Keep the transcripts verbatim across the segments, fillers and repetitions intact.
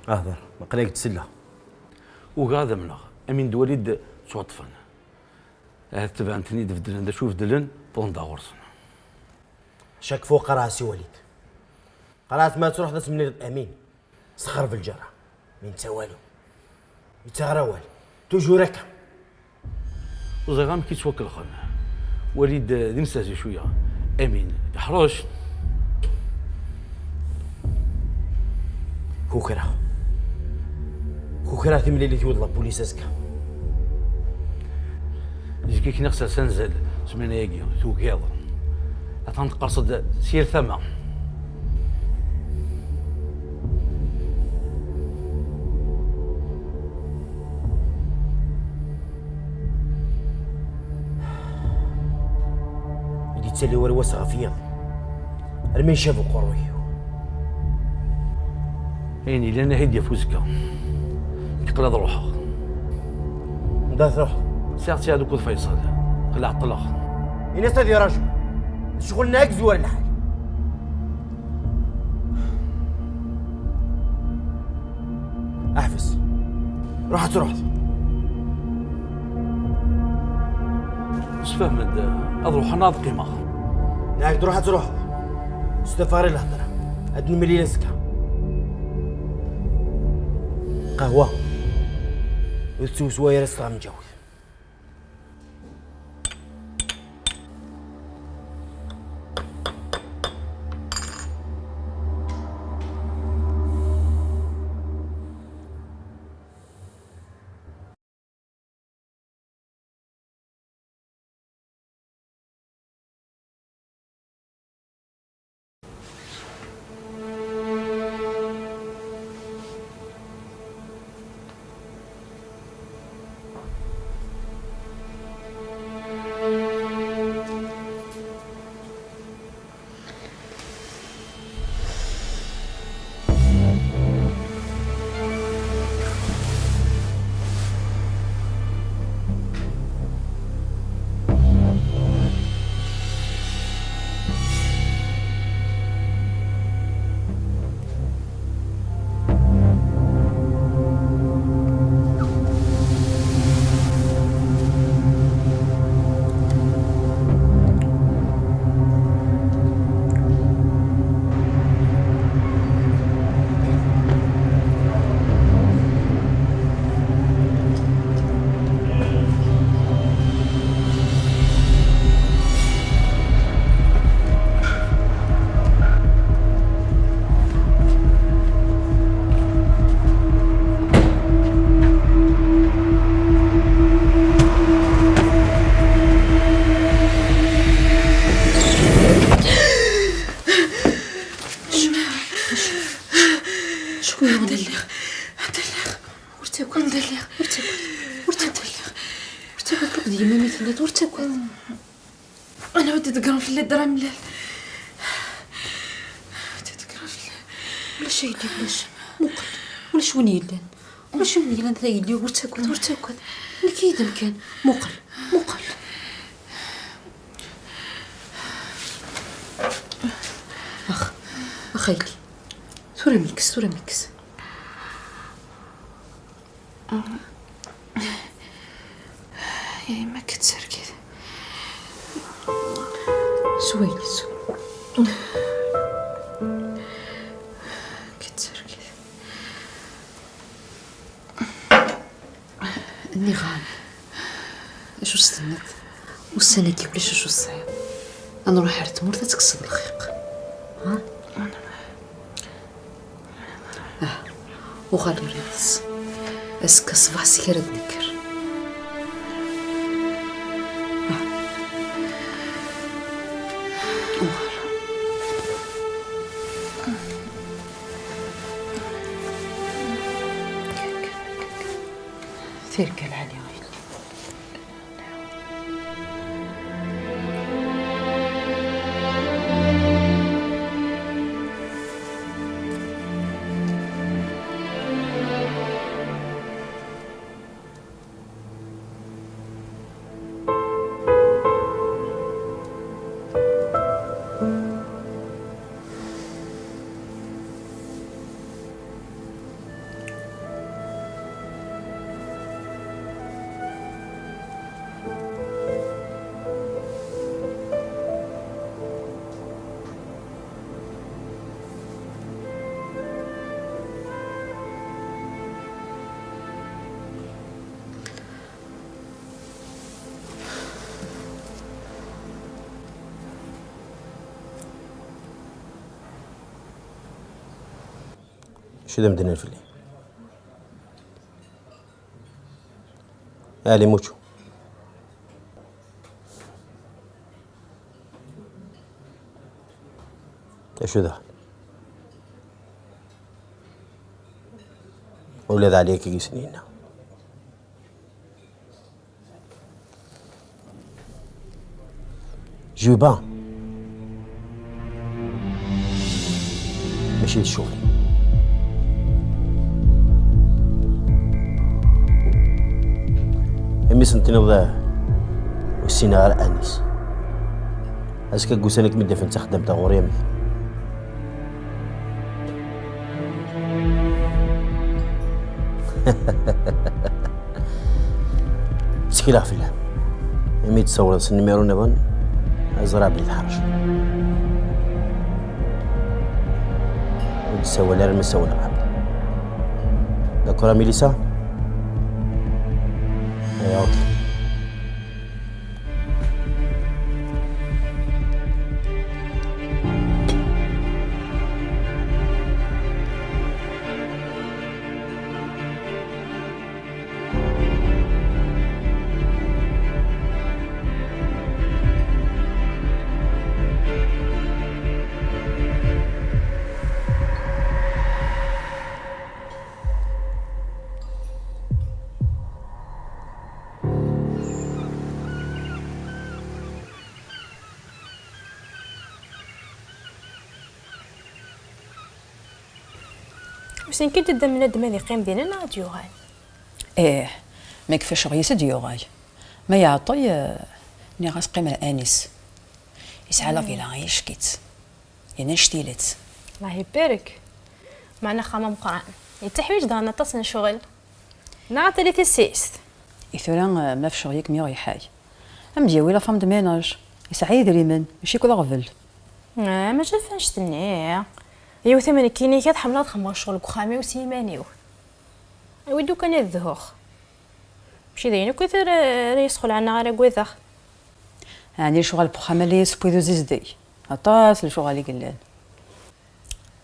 Hder, aql-ak d-selleɣ. Ugaɣ ad amneɣ. Amin d Walid ttwaṭṭfen. Ahat tebɛen-ten-id, beddlen d acu beddlen, wwḍen-d ɣur-sen. Chaque fois qqareɣ-as i Walid. Qqareɣ-as ma ad truḥeḍ ad temlileḍ Amin. Sexreb lǧerra. Mi netta walu. Yettaɣ ara awal. Toujours akka. Ur ẓriɣ amek i ttwakellxen. Walid d imsehzi cwiya. Amin yeḥrec. Kukraɣ. Kukraɣ timlilit i wwḍen la police azekka. Zgi kniɣ sers anzal ssmana-agi, tugiḍ. Atan teqqerṣeḍ s yir tama. Ur d-yettali war wass ɣef yiḍ, armi ncab uqerruy-iw. Ayen yellan ad t-id-yaf uzekka. Nekk aql-i ad ruḥeɣ. Anda ara truḥeḍ? Sɛiɣ ttiɛad akked Faysal. Aql-i ɛeṭṭleɣ. Ini-as ad iraju. D ccɣel-nneɣ i yezwar lḥal. Ḥbes. Ruḥ ad truḥeḍ. Sefhem-d, ad ruḥeɣ neɣ ad qqimeɣ? Nniɣ-ak-d ruḥ ad truḥeḍ. Ur stufaɣ ara i lhedra. Ad nemlil azekka. Qahwa. Ur tettweswa ara s tɣemǧawt. Acku yuɣen. Anda lliɣ? Anda lliɣ? Ur ttagad. Anda lliɣ? Ur ttagad. Ur ttagad. Ur ttagad. Ur ttagad. Ur ttagad. Ana ur d-ḍeggren fell-i ddramlal. Ur d-ḍeggren fell-i. Ulac a yelli, ulac. Muqel. Ulac win yellan. Ulac win yellan d a yelli, ur ttagad, ur ttagad. Nekk yid-m kan. Muqel, muqel. Ax, ax a yelli. Tura mekkes, tura mekkes. Ya yemma, kkes targit. Swayes. Kkes targit. Nniɣ-am, acu s-tenniḍ? Ussan-agi ulac acu tesɛiḍ. Ad nruḥ ar tmurt ad tekkseḍ lxiq. Ha? Ah, uɣal ur iḍes. Azekka ṣṣbeḥ zik ara d-nekker. Ah. Uɣal. Tirga lɛali. Acu d amednel fell-i? Ali Mucu. Acu daɣen? Ula d Ali akka i s-yenna. Juba. Mačči d ccɣel. Imi s-tenniḍ, eh, ur ssineɣ ara Anis. Azekka deg ussan ad kem-id-afen d taxeddamt ɣur-i amek? Ttekleɣ fell-am. Imi d-tessawleḍ s nnimeṛu nniḍen, ẓriɣ belli tḥerceḍ. Ur d-ssawal ara ma ssawleɣ-am-d. D'accord a Milisa? Eh, ok. Wissen kan d amnadem ad iqqim dinna neɣ ad d-yuɣal? Ih, ma yekfa ccɣel-is ad d-yuɣal. Ma yeɛṭel, eh, nniɣ-as qqim ar Anis. Yesɛa la villa, yeck-itt. Yenna-c tidet. Allah ibarek. Meɛna axxam ameqqran. Yettaḥwiǧ daɣen aṭas n ccɣel. Neɣ ad tali tissist. I tura, eh, ma f ccɣel-ik mi yuɣ yeḥḥay. Am d-yawi la femme de ménage. Yesɛa idrimen, mačči akk d aɣbel. Ah, mačči ɣef annect-nni. Yiwet am nekkini kan ḥemmleɣ ad xedmeɣ ccɣel deg uxxam-iw s yiman-iw. Awi-d ukan ad dhuɣ. Mačči d ayen akk ara, ara yesxelɛen neɣ ara aggadeɣ. Ɛni lecɣal n wexxam ala yesewwi d uzizdeg? Aṭas lecɣal i yellan.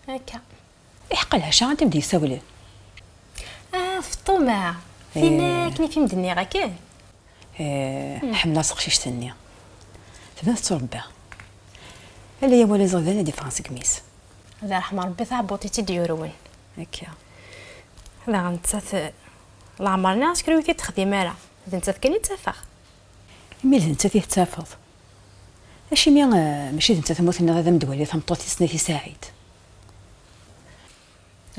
Akka. Iḥeqqa leɛca anta i m-d-yessawlen? Ah, Feṭṭuma. Tin akken i t-im-d-nniɣ akken. Eh, ḥemmleɣ teqcict-nni. Tebda tetturebba. Ala yawal iẓidan ad d-iffɣen seg imi-s. Ad iṛḥem Ṛebbi taɛebbuḍt i tt-id-yurwen. Akka. Daɣen nettat, leɛmer-nni askriw i t-id-texdim ara. D nettat kan i ttafeɣ. Imi d nettat i tettafeḍ. Acimi, eh, mačči d nettat umi tenniḍ ad am-d-wali tameṭṭut-is n At Saɛid?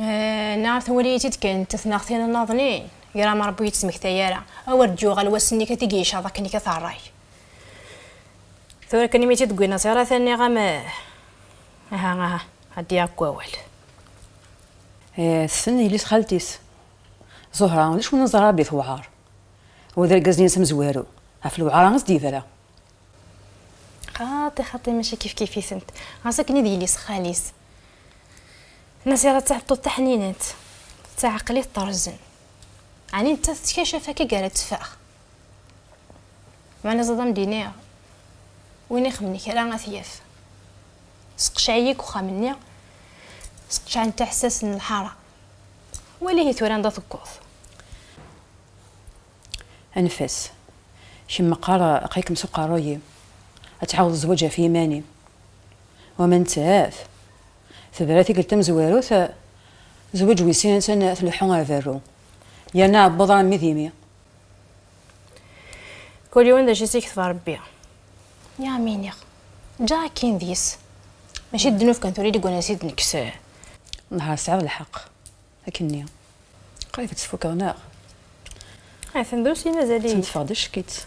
Eh, neɣ twali-yi-tt-id kan nettat neɣ tin nnaḍnin, ger am Ṛebbi ur yi-d-ttmektay ara. A wer d-yuɣal wass-nni ad t-id-yecɛeḍ akken i k-terray. Tura kan imi tt-id-wwin aẓirat-a nniɣ-am, eh, aha, aha, ad d-yaɣ deg wawal. Eh, tessen yelli-s xalti-s. Zuhra, d acu n ẓẓerb i tewɛer? Wa d argaz-nni-ines amezwaru, ɣef lewɛara i s-d-yebra. Xaṭi, xaṭi, mačči kifkif-itent. Ɣas akken i d yelli-s xali-s. Nasira d taɛeṭṭuṭ taḥninant, d taɛeqlit terzen. Ɛni nettat tetkacaf akka gar ad teffeɣ? Meɛna ẓad am d-iniɣ, win ixemmen kra ad t-yaf. Seqceɛ-iyi deg uxxam-nni, seqceɛ n taḥessas n lḥara. Wali-hi tura anda tewweḍ. Anef-as. Kemm meqqar aql-ikem s uqerruy-im. Ad tɛawdeḍ zzwaǧ ɣef yiman-im. Wama nettat, tebra tikkelt tamezwarut, zzwaǧ wis sin atan tleḥḥu ar berru. Yerna aɛebbuḍ armi d imi. Kul yiwen d acu i s-yekteb Ṛebbi. Niɣ am iniɣ, ǧǧiɣ akkin deg-s. Mačči d ddnub kan tura i d-yeggan ad s-id-nekkes. Nehar tesɛiḍ lḥeqq. Akkenni. Qrib ad tt-tfukeḍ, neɣ? Atan d usi mazal-iyi. Atan teffeɣ-d ack-itt.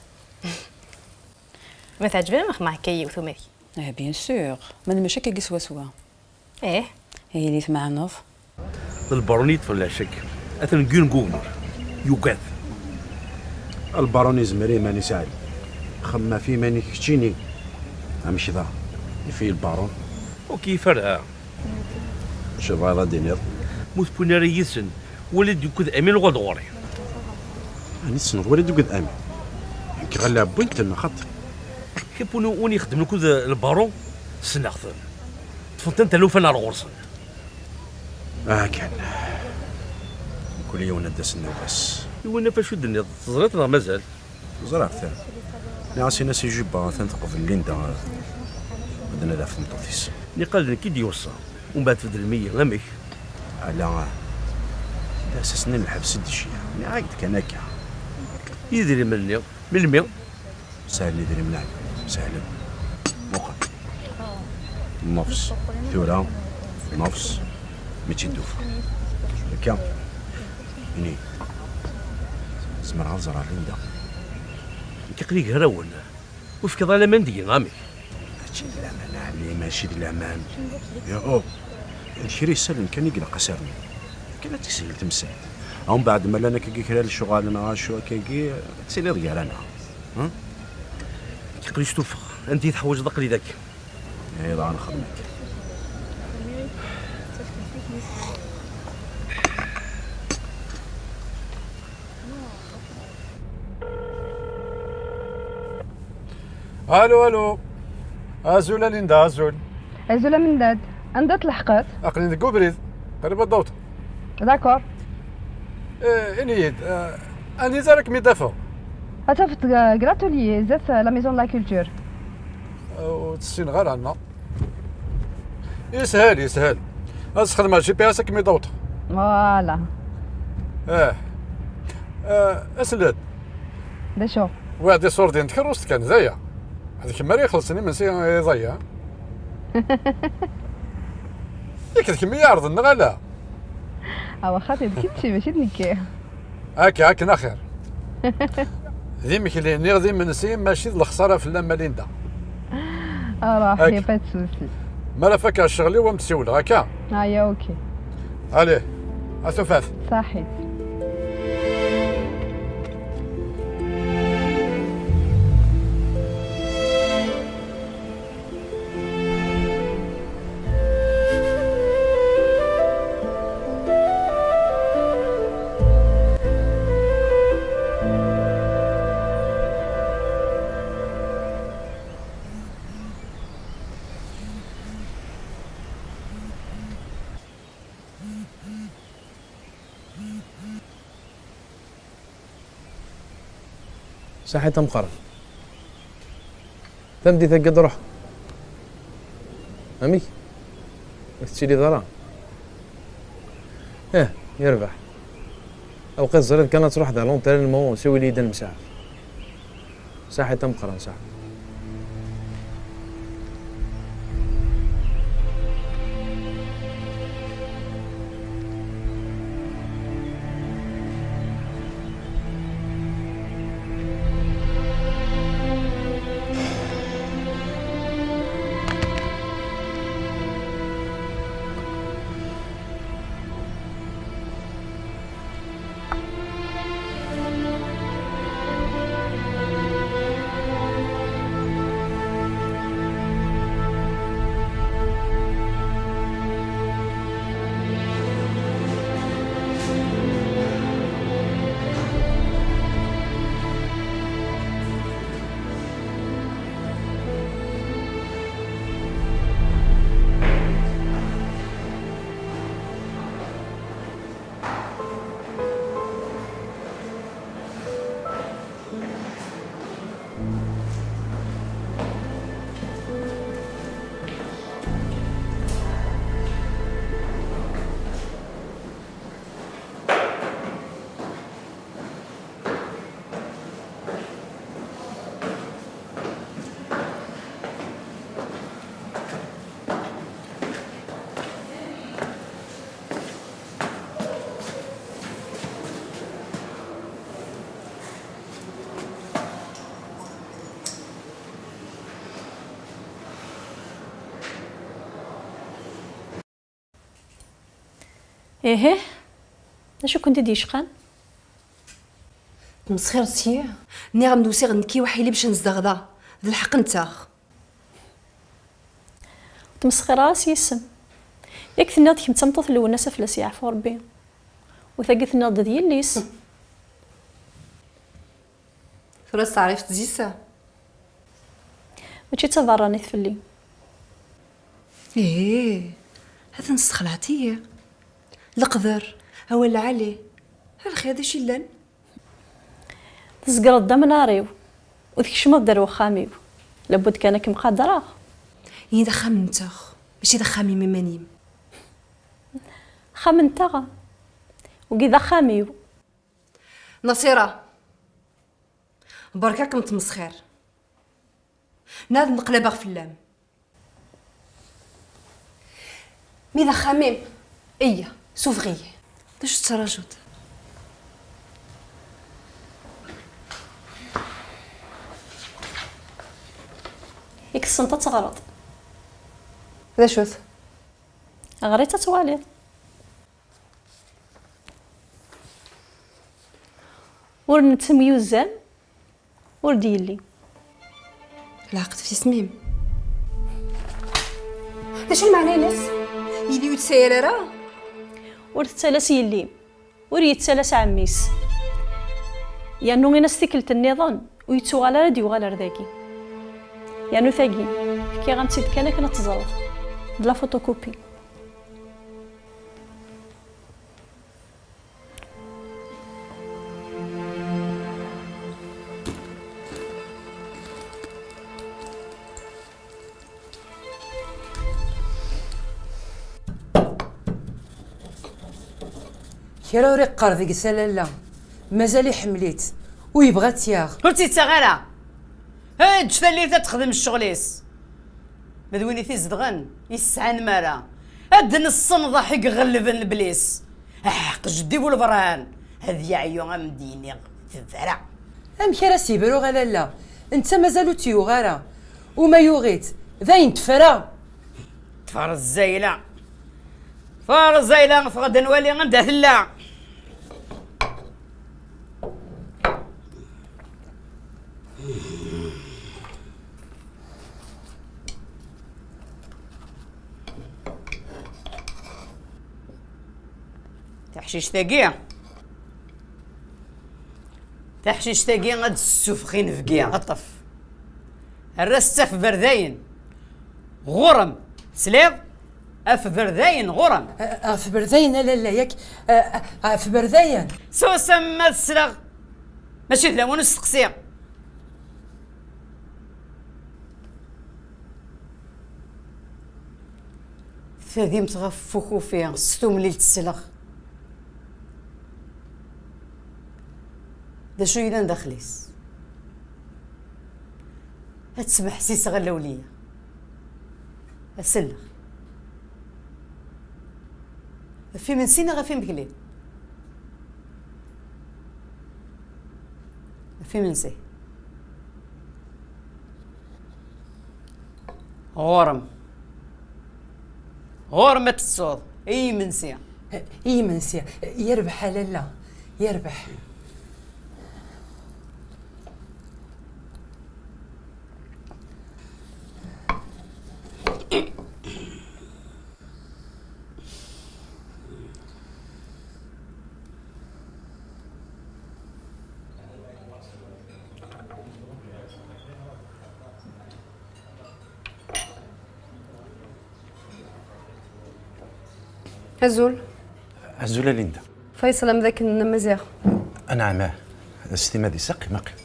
Ma teɛǧeb-am, xedmeɣ akka yiwet uma d kemm. Ah, bien sûr. Ma d mačči akkagi swaswa. Ih. Ihi tmeɛneḍ? D lbarun i yeṭṭfen leɛca-k. Atan deg yiwen n wegmur. Yugad. Lbarun izmer i iman-is ɛli. Xemmem ɣef yiman-ik keččini. Amek da? Yif-iyi lbarun. Ur k-yif ara. Acu tebɣiḍ ad d-tiniḍ? Ma ur tewwin ara yid-sen, wali-d akked Amin uɣal-d ɣur-i. Ɛni tessneḍ wali-d akked Amin? Nekk ɣella wwin-ten xaṭi. Kif win, win ixeddmen akked lbaru, ssneɣ-ten. Ṭṭfen-ten talufa ar ɣur-sen. Ah, kan. Kul yiwen ad d-as nnuba-s. Iwin ɣef acu d-tenniḍ, teẓriḍ neɣ mazal? Ẓriɣ-t. Nniɣ-as, in-as i Juba atan teqbel Linda, ad nadi ɣef tmeṭṭut-is. Niqal d nekk i d-yuṣa, umbeɛd tbeddlem-iyi, amek? Ala, d asas-nni n lḥebs i d-iciya. Nniɣ-ak-d kan akka. Idrimen-nni, melmi? Sehlen idrimen-a, sehlen. Muqel. Nnefs. Tura, nnefs. Mačči d tuffɣa. Akka. Ini. Zemreɣ ad ẓreɣ Linda? Nekk aql-i gar-awen. Ur tefkiḍ ara laman deg-i, amek? Mačči d laman, a ɛemmi, mačči d laman. Yahu. D kra isallen kan i ilaq ad s-rnuɣ. Kan ad tt-ksel temsalt. Umbeɛd ma llan akkagi kra n lecɣal neɣ acu akkagi, ad tiliḍ gar-aneɣ. Aql-i stufaɣ. Anda i teḥwaǧeḍ aql-i daki. Ihi daɣ nxedm akka. Alo, alo. Azul a Linda, azul. Azul a Mendad. Anda tleḥqeḍ? Aql-in deg ubrid. Qrib ad d-awḍeɣ. D'accord. Eh, ini-yi-d, eh, anda ara kem-id-afeɣ? Ad tafeḍ deg Gratulier, zdat, eh, la Maison de la Culture. Eh, ur tt-ssineɣ ara, neɣ? Yeshel, yeshel. Ad sxedmeɣ G P S ad kem-id-awḍeɣ. Voilà. Eh. Eh, asled. D acu? Waɛd iṣurdiyen n tkeṛṛust kan, d aya. D kemm ara ixellṣen imensi iḍ-aya. Yak d kemm i iɛerḍen, neɣ ala? Awa xaṭi, d kečči, mačči d nekki. Akka, akken axir. D imekli, niɣ d imensi, mačči d lexṣara fell-am, a Linda. Aṛuḥ, akka. Y a pas de souci. Mi ara fakeɣ ccɣel-iw, ad m-d-siwleɣ, akka? Aya, ok. Allez, a tufat. Saḥit. Saḥit a Meqqran. Tameddit-agi ad ruḥeɣ. Amek? Ur tettiliḍ ara? Ih, yerbeḥ. Awqi teẓriḍ kan ad truḥeḍ à l'entraînement, siwel-iyi-d ad nemsaɛaf. Saḥit a Meqqran, saḥit. Ihi, d acu i kent-id-yecqan? Tmesxireḍ sya? Nniɣ-am-d usiɣ-d nekki weḥili bac nezdeɣ da. D lḥeqq-nteɣ. Ur tmesxir ara s yis-m. Yak tenniḍ-d kemm d tameṭṭut n Lwennas, ad fell-as yeɛfu Rebbi. U tagi tenniḍ-d d yelli-s. Tura testeɛṛifeḍ zi-s? Mačči d tabeṛṛanit fell-i. Ih, atan tessexlaɛeḍ-iyi. Leqder, awal lɛali. A lxir, d acu yellan? Tzegreḍ-d amnar-iw, u tkecmeḍ-d ar wexxam-iw. Labud kan ad kem-qadreɣ. Ini d axxam-nteɣ, mačči d axxam-im iman-im. Axxam-nteɣ? Wagi d axxam-iw. Naṣira, berka-kem ttmesxir. Nadi ad nqelbeɣ fell-am. Mi d axxam-im, iyya, suffeɣ-iyi. D acu tettrajuḍ? I tessneḍ ad teɣreḍ? D acu-t? Ɣer-itt ad twaliḍ. Ur nettemyuzam, ur d-yelli. Lɛeqd f isem-im. D acu lmeɛna-ines? Yelli ur tt-ttayal ara? Ur tettalas yelli-m, ur yettalas ɛemmi-s. Yernu ini-as tikkelt nniḍen, ur yettuɣal ara ad d-yuɣal ar dagi. Yernu tagi, fkiɣ-am-tt-id kan akken ad teẓreḍ. D la photocopie. Kra ur iqqar deg-s a lalla. Mazal iḥemmel-itt, u yebɣa ad tt-yaɣ. Ur tt-yettaɣ ara. Eǧǧ tallit ad texdem ccɣel-is. Ma d win i t-izedɣen, yesɛan mara. Ad d-nessenḍeḥ i iɣelben leblis. Aḥeqq jeddi bu lebran, ad yeɛyu am d-iniɣ tebra. Amek ara s-yebruɣ a lalla? Netta mazal ur tt-yuɣ ara. U ma yuɣ-itt, d ayen tefra. Tferẓ Zayla. Tferẓ Zayla, ffeɣ-d ad nwali anda tella. Taḥcict-agi, taḥcict-agi ad d-tessufex inebgi. Ṭṭef. Err-as-tt ɣef berdayen. Ɣur-m. Tesliḍ? Ɣef berdayen, ɣur-m. A-, ɣef berdayen, a lalla, yak, a-, a-, ɣef berdayen. Susem ma tesleɣ. Mačči d lawan usteqsi. Tadimt ɣef ukufi s tumlilt tesleɣ. D acu yellan daxel-is? Ad smeḥsiseɣ a lawliya. Ad selleɣ. Ɣef imensi neɣ ɣef imekli? Ɣef imensi. Ɣur-m. Ɣur-m ad tettuḍ. I yimensi. I yimensi. Yerbeḥ a lalla. Yerbeḥ. Azul. Azul a Linda. Faysal, am d akken nna Maziɣ. Anɛam, ah. S timmad-is, aqim, aqim.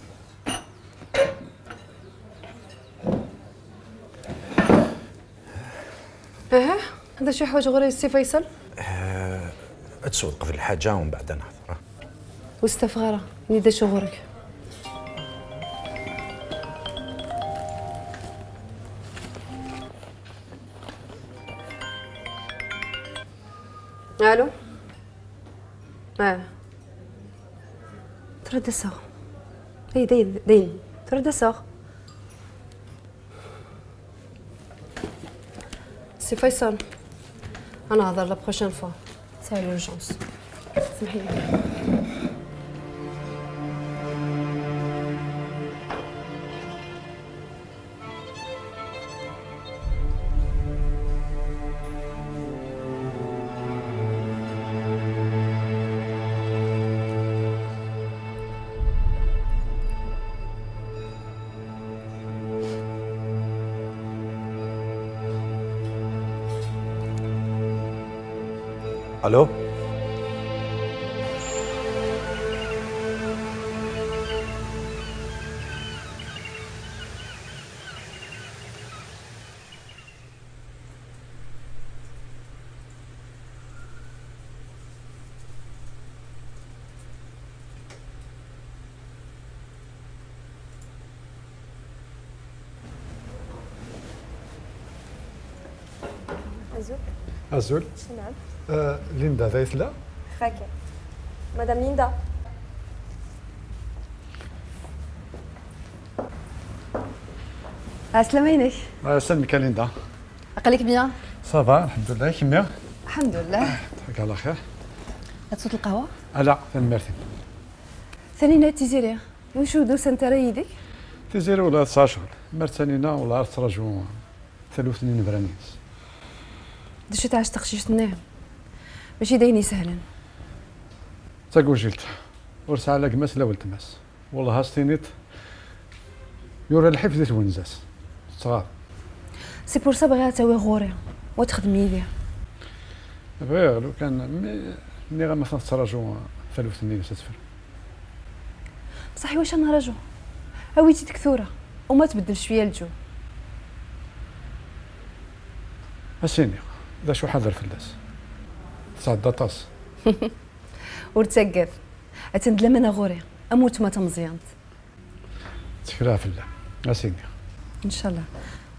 Aha, d acu yeḥwaǧ ɣur-i Si Faysal? Eh, ad tesweḍ qbel lḥaǧa, umbeɛd ad nehder, ah. Ur stufaɣ ara, ini-d acu ɣur-k. Allô? Ah. Tura d-aseɣ. Ay, dayen, dayen. Tura d-aseɣ. Si Faysal, ad nehder la prochaine fois. C'est l'urgence. Semḥ-iyi. Allô? Azul. Azul. Naam. Euh, Linda, d ay tella? Xaki. Madame Linda. Ɛeslama-inek. Ɛeslama-k a Linda. Aql-ik bien? Ça va, الحمد لله. Kemmi? Alḥemdulillah. Tabarakallah xir. Ad tesweḍ lqahwa? Ala, tanemmirt-im. Taninna d Tiziri, iwacu ur d-usant ara yid-k? Tiziri ula tesɛa ccɣel. Mer d Taninna ula ar tettraǧu taluft n yinebran-ines. D acu tɛac teqcict-nni? Mačči d ayen isehlen. D tagujilt. Ur tesɛi la gma-s la weltma-s. Wellah a s-tiniḍ yura lḥif di twenza-s. Tettɣaḍ. C'est pour ça bɣiɣ ad tawiɣ ɣur-i, wa texdem yid-i. Bɣiɣ lukan mi nniɣ-am atan tettraǧu taluft-nni-ines ad tefru. Bṣaḥ iwacu ad nraǧu? Awi-tt-id tura, uma tbeddel cwiya lǧu. A s-iniɣ d acu ḥader fell-as. Tesɛedda aṭas. Ur ttaggad, attan d lamana ɣur-i, am weltma tameẓyant. Ttekleɣ fell-am. A s-iniɣ. Ncallah.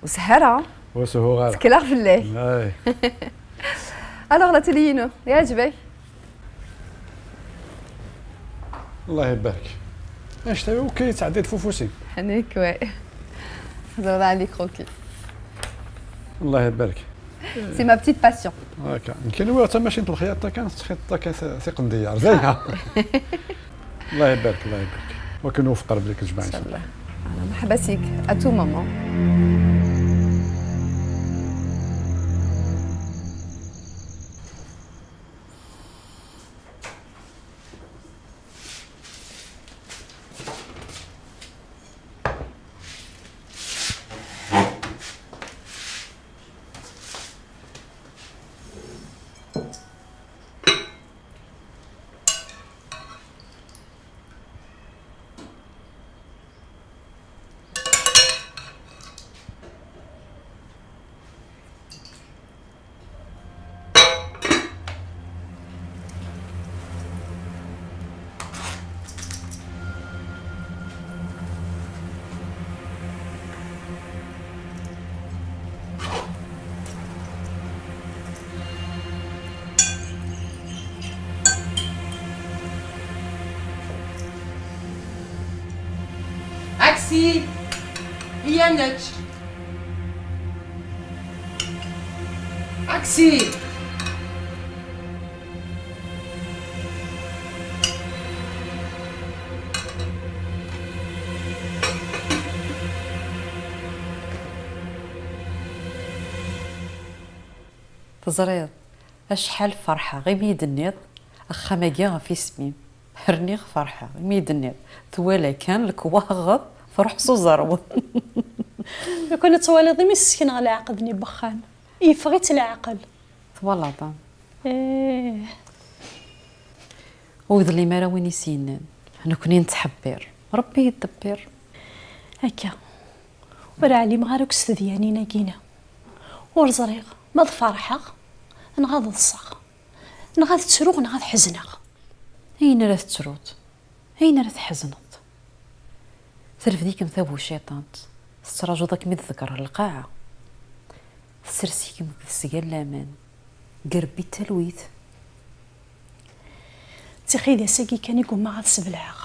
Ur sehhu ara. Ur sehhuɣ ara. Ttekleɣ fell-ak. Ay. Alors la télé-inu, yeɛjeb-ak? Allah ibarek. Anect-a akk yettɛeddi-d f ufus-im. Ḥnik, ouais. Teẓriḍ ɛli croquis. Allah ibarek. C'est ma petite passion. Akka. Nekk nwiɣ d tamacint n lexyaṭ kan, tettxiḍ akka ti-, tiqendyar. Zayha. Allah ibarek, Allah ibarek. Wakken newfeq Rebbi lek jmaɛ. Inchallah. Ana مرحبا بك à tout moment. Aksi! Iyya nečč! Aksi! Teẓriḍ acḥal ferḥeɣ imi i d-tenniḍ axxam-agi ɣef isem-im. Rniɣ ferḥeɣ imi i d-tenniḍ twala kan lekwaɣeḍ truḥ s uẓerwel. Lukan ad twaliḍ imi ssekneɣ leɛqed-nni n wexxam, yeffeɣ-itt leɛqel. Twalaḍ, ah? Ih. Ur d-lim ara win i s-yennan, nekkni nettḥebbir, Rebbi yeddebbir. Akka. Ur ɛlimeɣ ara akk s tedyanin-agi-ina. Ur ẓriɣ ma ad ferḥeɣ, neɣ ad ḍseɣ, neɣ ad ttruɣ, neɣ ad ḥezneɣ. Ayen ara tettruḍ, ayen ara tḥezneḍ. Terfed-ikem tabuciṭant, tettrajuḍ ad kem-id-tḍegger lqaɛa. Tessers-ikem deg tesga n laman, deg rebbi d talwit. D tixidas-agi kan i gummaɣ ad sbelɛeɣ.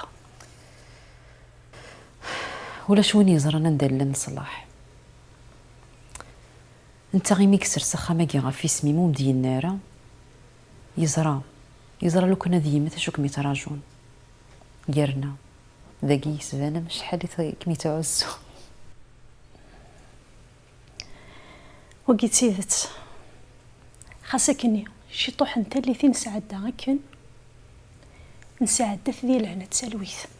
Ulac win yeẓran anda llan leṣlaḥ. Netta imi yessers axxam-agi ɣef isem-im ur m-d-yenni ara, yeẓra, yeẓra lukan ad yemmet acu kem-yettrajun. Yerna dagi yesban am acḥal i t-, kem-yettɛuzzu. Wagi d tidet. Xas akkenni, ciṭuḥ n tallit i nesɛedda akken, nesɛedda-t di lehna d talwit.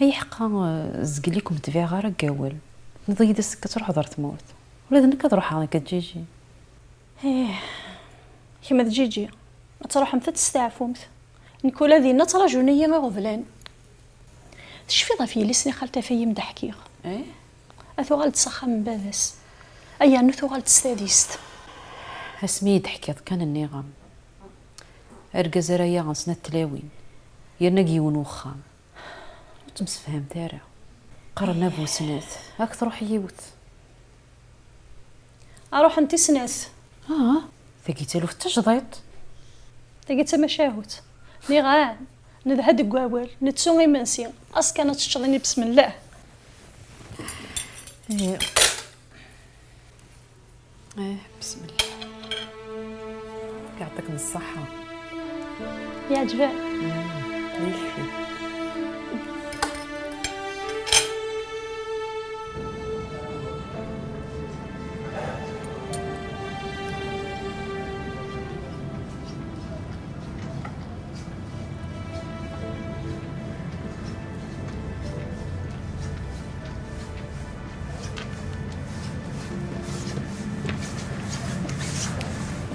Ay ḥeqqa, eh, zgel-ik ur m-tbiɛeɣ ara deg wawal. Tenniḍ-iyi-d ass-a ad truḥeḍ ɣer tmurt. Ula d nekk ad ruḥeɣ nekk d Ǧiǧi. Ih, kemm d Ǧiǧi, ad truḥemt ad testeɛfumt. Nekk ula dinna ttrajun-iyi iɣeblan. Tecfiḍ ɣef yelli-s n xalti ɣef ayen i m-d-ḥkiɣ? Ih. Ad tuɣal-d s axxam n baba-s. Ay yernu tuɣal-d s tadist. Asmi i yi-d-teḥkiḍ kan nniɣ-am. Argaz ara yaɣen snat tlawin, yerna deg yiwen wexxam. Ur ttemsefhament ara. Qqaren a bu snat, ad k-truḥ yiwet. Ruḥent i snat. Ah, tagi d taluft tajdiṭ. Tagi d tamacahut. Nniɣ-am, nedha deg wawal, nettu imensi. Aẓ kan ad teččeḍ ini besmellah. Eh. Eh, bismillah. Yeɛṭikem ṣṣeḥḥa. Yeɛǧeb-am? Mm, yekfi.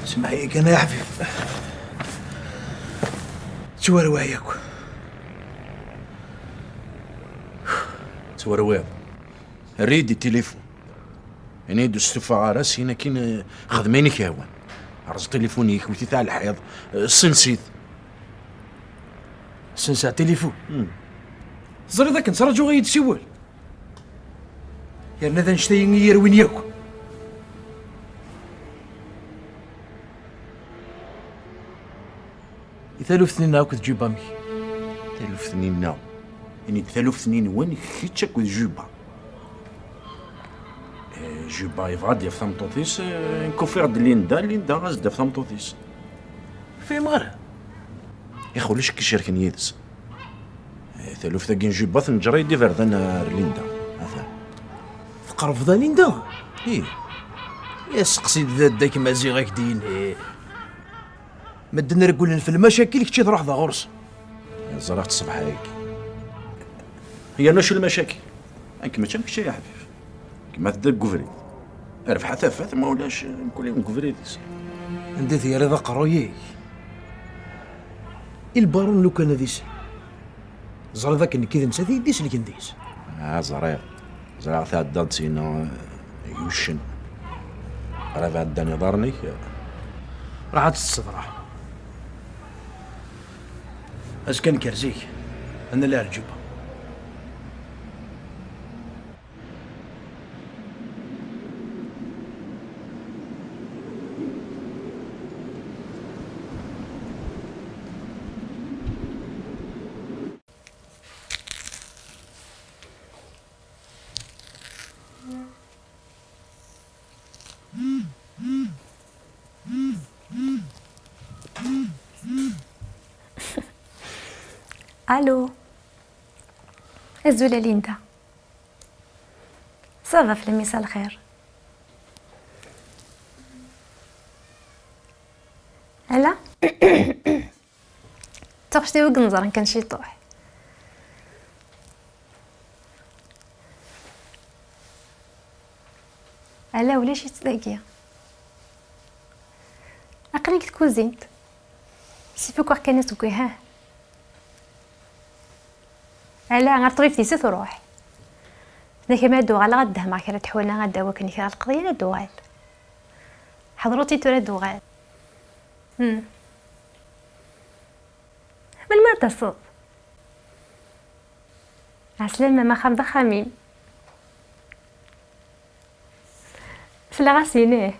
Semmeḥ-iyi kan ay aḥbib. Ttwarwaɣ akk. Ttwarwiḍ. Err-iyi-d i tilifun. Ini-d ur stufaɣ ara, syin akkin, eh, xdem ayen i k-yehwan. Rreẓ tilifun-ik, wet-it ar lḥiḍ, eh, sens-it. Senseɣ tilifun? Hmm. Teẓriḍ akken ttraǧuɣ ad iyi-d-siwel? Yerna d annect-agi i yi-yerwin yakk. I taluft-nni-nneɣ akked Juba, amek? Taluft-nni-nneɣ? Ini-d taluft-nni-nwen kečč akked Juba. Eh, Juba yebɣa ad d-yaf tameṭṭut-is, eh, nekk ufiɣ-d Linda, Linda ad d-taf tameṭṭut-is. Ur fhimeɣ ara. Yak ulac akken icerken yid-s. Eh, taluft-agi n Juba tenǧer-iyi-d iberdan ar Linda. Atan. Tqerrbeḍ a Linda? Ih. Iseqsi-d dadda-k Maziɣ ad k-d-yini. Medden regglen f lmacakil, kečč i truḥeḍ ɣur-s. Ẓriɣ-tt ṣṣbeḥ-agi. Yerna acu lmacakil? Nekk mačči am kečč ay aḥbib. Gma tedda deg ubrid. Rrbeḥ a tafat, ma ulac, mkul yiwen deg ubrid-is. Anda i terriḍ aqerruy-ik? I lbarun lukan ad isel. Ẓriḍ akken nekk d nettat i yi-d-iselken deg-s. Ah, ẓriɣ. Ẓriɣ tɛeddaḍ-d syin, eh, yuccen. Qrib ɛeddan iḍarren-ik. Ruḥ ad teṭṭseḍ, ruḥ. Azekka nker zik. Ad nali ar Ǧuba. Allô. Azul a Linda. Ça va, fell-am, مساء الخير. Ala. Taɣect-iw i yenẓren kan ciṭuḥ. Ala, ulac-itt dagi. Aql-ik deg tkuzint. Sifukkeɣ kan asewwi, ha. Ala, ɣer ṭṭbibt-is i truḥ. Tenna-k ma ad d-uɣaleɣ ad d-dehmeɣ kra n tḥuna, ad d-awiɣ kra n lqeḍyan, ad d-uɣal. Ḥḍer-itt-id tura ad d-uɣal. Hmm. Melmi ara d-taseḍ? Ɛeslama, ma axxam d axxam-im. Selleɣ-as ini.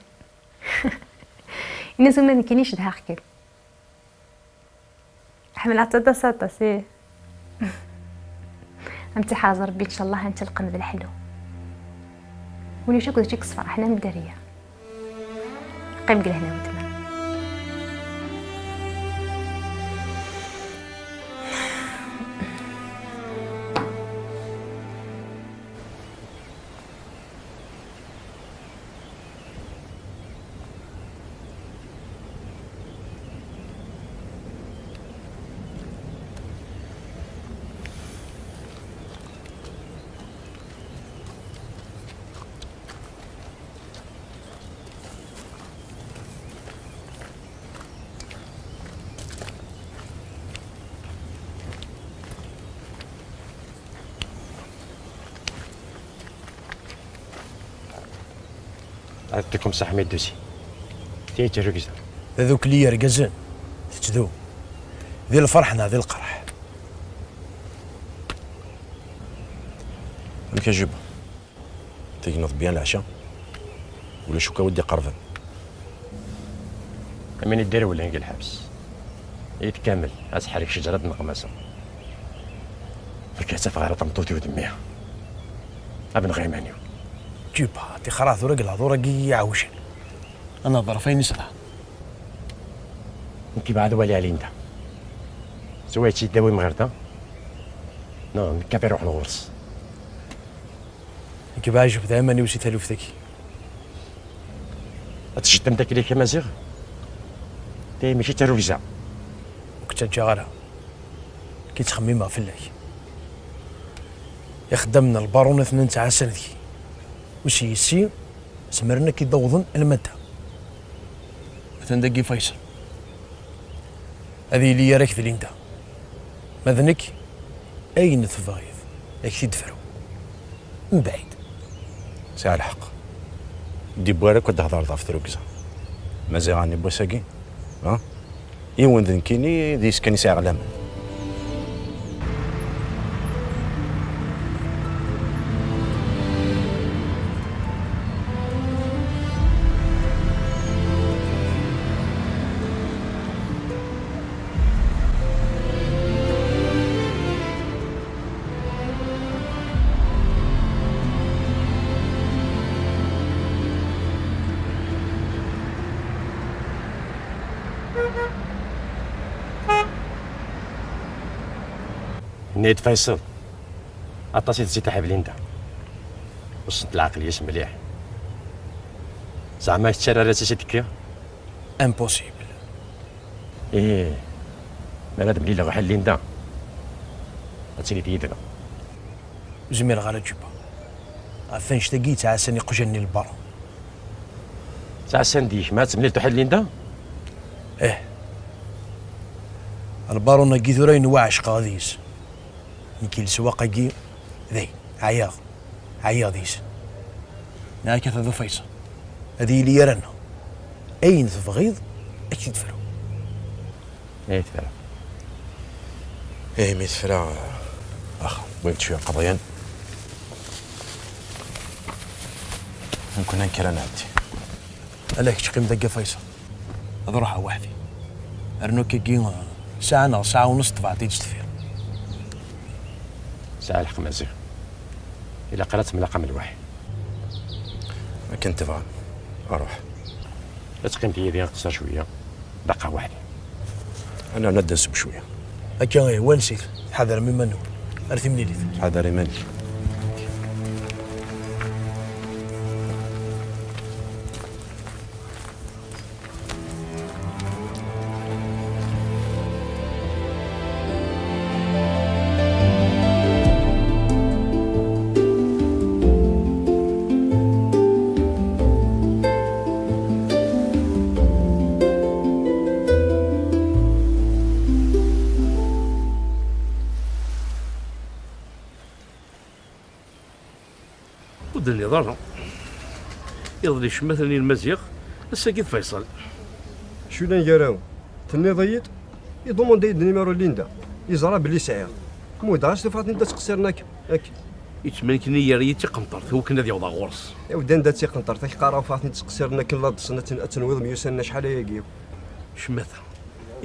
Ini-as uma d nekkini cedhaɣ-kem. Ḥemmleɣ-tt aṭas, aṭas, ih. Am tiḥerẓ Rebbi, ncallah ad ntelqem d leḥlu. Ulac akk d acu i yesferḥen am dderya. Qqim deg lehna weltma. Ad ṭṭikum saḥmi dusi. Tin yettregza. Tadukli yergazen tettdum. Di lferḥ neɣ di lqerḥ. Amek a Juba? Tegneḍ bien leɛca? Ulac akk a wi d-iqerben. Amin i d-irewlen deg lḥebs. Iḍ kamel, aseḥrek ccǧeṛ ad neqmaseɣ. Nekk ad tafeɣ ara tameṭṭut-iw d mmi. Ad nɣeɣ iman-iw. Ǧiba, tixra tura deg lehdur-agi iɛewjen. Ad nehḍer ɣef ayen iṣelḥen. Nekk bɛed wali Linda. Swa yettid-awim ɣer da. Neɣ nekk ad iruḥen ɣur-s. Nekk bɛed jebdeɣ iman-iw si taluft-agi. Ad tjeddem taklit a Maziɣ? Tayi mačči d tarugza. Ur k-ttaǧǧaɣ ara. Nekk ttxemmimeɣ fell-ak. Ixeddamen n lbarun atnan ttɛassan deg-i. U s yessi, zemren ad k-id-awḍen alma d da. Atan dagi Faysal. Ad yili ar-ak d Linda. Ma d nekk, ayen tebɣiḍ, ad k-t-id-fruɣ. Mebɛid. Sɛiɣ lḥeqq. D-iwwi ara akk ad d-thedreḍ ɣef trugza. Maziɣ ɛni n wass-agi? Ha? Yiwen d nekkini, deg-s kan i sɛiɣ laman. Yenna-yi-d Faysal, aṭas i tezzi taḥ i Blinda. Ussent lɛeqliya-s mliḥ. Zeɛma tettarra ara s-is i d-kkiɣ? Impossible. Ih, mi ara d-mlileɣ ɣer Linda, ad tili yid-neɣ. Ur zmireɣ ara, Ǧiba. Ɣef annect-agi yettɛassan iqjan-nni n lbarun. Ttɛassan deg-k, ma ad temlileḍ uḥid Linda? Ih. Lbarun-agi tura yenwa ɛecqeɣ deg-s. Nekk leswaq-agi, dayen, ɛyiɣ. Ɛyiɣ deg-s. Nniɣ-ak ata d Faysal. Ad yili gar-aneɣ. Ayen tebɣiḍ, ad k-t-id-fruɣ. Ay tefra. Ay mi tefra, ax, wwiɣ-d cwiya n qeḍyan. Nekkni ad nekker ad nɛeddi. Ala kečč qqim dagi a Faysal. Ad ruḥeɣ weḥd-i. Rnu akkagi, saɛa neɣ saɛa u nus tebɛeḍ-iyi-d sdeffir. Sɛiɣ lḥeqq Maziɣ. Ilaq ara temlaqam lwaḥid. Akken tebɣam. Ruḥ. Ad teqqimeḍ yid-i ad nqeṣṣer cwiya. Baqaɣ weḥd-i. Ad nernu ad d-nsew cwiya. Akka ih, wansit. Tḥadrem iman-nwen. Ar timlilit. Ḥader iman-ik. Ur d-tenniḍ ara. Iḍelli ccemma-ten-in Maziɣ, ass-agi d Faysal. Acu yellan gar-awen? Tenniḍ-iyi-d, idumandi-yi-d numéro n Linda, yeẓra belli sɛiɣ. Mudeɣ-as tuffɣa-ten-id ad ttqeṣṣiren akka, akka. Yettmenken-iyi yerra-yi d tiqenṭert i wakken ad yawḍeɣ ɣur-s. Iwdan da d tiqenṭert, ak qqareɣ uffɣa-ten-id ttqeṣṣiren akken la ḍḍsen, ad ten-, ad tenwiḍ myussanen acḥal ayagi. Ccemma-ta.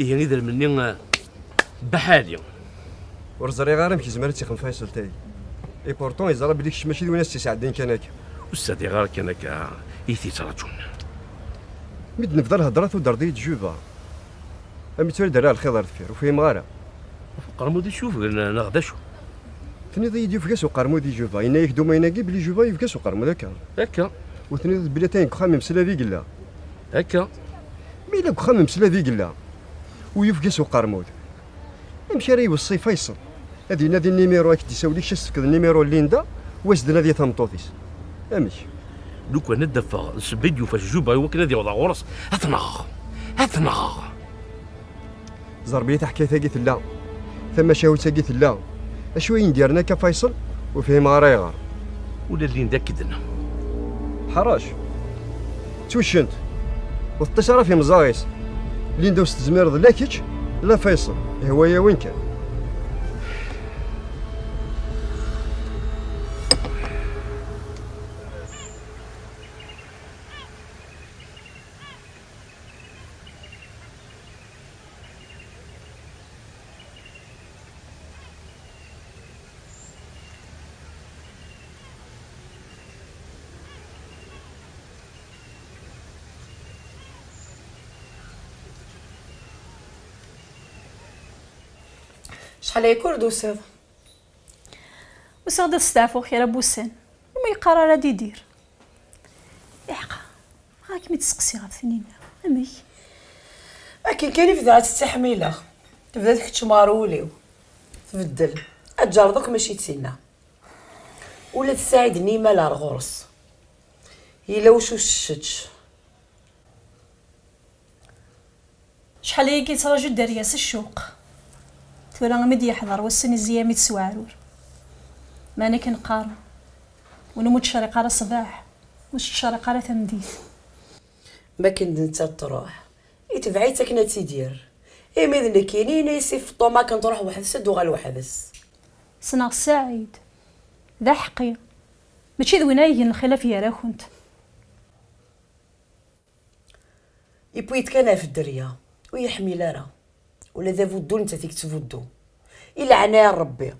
Ihi idrimen-nni, eh, Baḥali. Ur ẓriɣ ara amek yezmer ad tt-ixdem Faysel tayi. Et pourtant yeẓra belli kečč mačči d win as-tt-isɛeddin kan akka. Ur sɛeddiɣ ara kan akka i t-yettraǧun. Mi d-nebda lhedra, tuddreḍ-iyi-d Juba. Am tura i d-rriɣ lxiḍ ar deffir, ur fhimeɣ ara. Ɣef uqermud i tt-yufgen neɣ d acu? Tenniḍ-iyi-d yufeg-as uqermud i Juba, yenna-yak-d umayen-agi belli Juba yufeg-as uqermud akka? Akka. U tenniḍ-d belli atan deg uxxam n Mselab i yella? Akka. Ma yella deg uxxam n Mselab i yella, u yufeg-as uqermud, amek ara iweṣṣi Faysel ad inadi nimiru, ad k-d-isawel, kečč ad s-tefkeḍ nimiru n Linda, u ad s-d-nadi tameṭṭut-is? Amek? Lukan ad d-afeɣ ssebba i d-yufa Juba i wakken ad yaweḍ ɣur-s, ad t-nɣeɣ. Ad t-nɣeɣ. Ẓer belli taḥkayt-agi tella, tamacahut-agi tella. Acu i yen-d-yerran akka Faysel? Ur fhimeɣ ara ayɣer. Ula d Linda akken. Ḥrac. Ttuccent. Ur teṭṭis ara f imeẓẓaɣ-is. Linda ur s-tezmireḍ la kečč, la Faysel. Ihwa-yawen kan. Acḥal ay ur d-tusiḍ? Usiɣ-d ad steɛfuɣ kra n wussan. Ur mi yeqqar ara Didir. Iḥqa, bɣiɣ ad kem-id-steqsiɣ ɣef Taninna. Amek? Akken kan i bdiɣ ad tt-ttḥemmileɣ, tebda tkeččem ɣer wul-iw. Tbeddel. Ad tjerrdeḍ akk mačči d tinna. Ula d Saɛid-nni imal ar ɣur-s. Yella ucucec. Acḥal ayagi yettraǧu dderya s ccuq. Tura imi d-yeḥḍer wass-nni, zzi-yam-id s weɛrur. Meɛna akken qqaren, win umi ur d-tecreq ara ṣṣbeḥ, ur s-tecreq ara tameddit. Mi akken d nettat truḥ, itbeɛ-itt akken ad tt-id-yerr. Imi d nekkini, yenna-yas i Feṭṭuma akken truḥ weḥd-s, ad d-tuɣal weḥd-s. Ssneɣ Saɛid. D aḥeqqi. Mačči d win ay igen lxilaf gar-akent. Yewwi-d kan ɣef dderya, ur yeḥmil ara. Ula d abuddu, nettat i yettbuddu. I leɛnaya n Rebbi,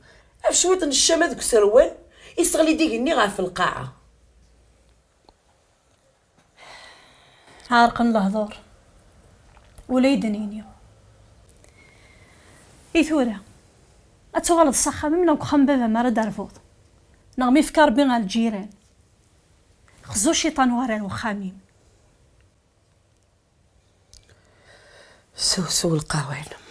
af cwiṭ n ccama deg userwal, iseɣli-d igenni ɣef lqaɛa. Ɛerqen lehdur. Ula i d-nini. I tura, ad tuɣaleḍ s axxam-im neɣ deg uxxam n baba-m ara d-terbuḍ? Neɣ mi yefka Rebbi ɣer lǧiran? Xzu cciṭan uɣal ar uxxam-im. Sew, sew lqahwa-inem.